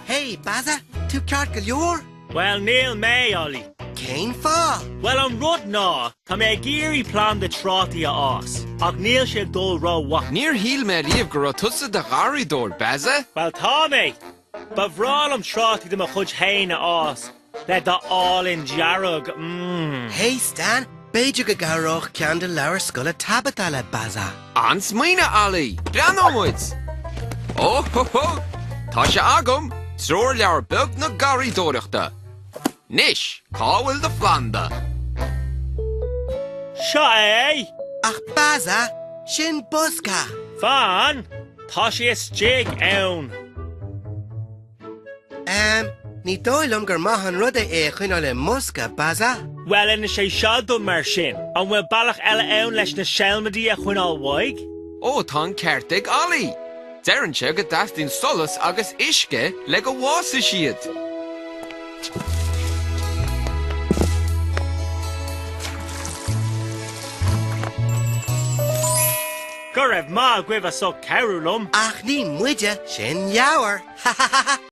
Hey, Bazza, tú ceart go leor? Bhuel, níl mé, Ollie. Cén fáth? Bhuel, an rud ná, tá mé ag iarraidh planda trátaí a fhás, ach níl sé ag dul rómhaith. Níor shíl mé riamh go raibh tusa i do gharraíodóir, Bazza. Bhuel, tá mé! Ba bhreá liom trátaí de mo chuid féin a fhás, le dath álainn dearg, mmm. Hey Stan, b'fhéidir go gcabhródh ceann de leabhair scoile Tabitha le Bazza. An-smaoineamh, Ollie! Breathnóidh muid! Ó hó hó! Tá sé agam! Treoirleabhar beag na garraíodóireachta. Anois, cá bhfuil do phlanda? Seo é! Ach Bazza, sin bosca! Fan! Tá sé istigh ann! Ehm, ní dóigh liom gur maith an rud é é a choinneáil i mbosca, Bazza. Bhuel, inis é seo dom mar sin, an bhfuil bealach eile ann leis na seilmidí a choinneáil uaidh? Ó, tá an ceart ag Ollie! Deireann sé go dteastaíonn solas agus uisce le go bhfásfaidh siad. Go raibh maith agaibh as ucht cabhrú liom! Ach ní muide, sin leabhar! Ha ha ha!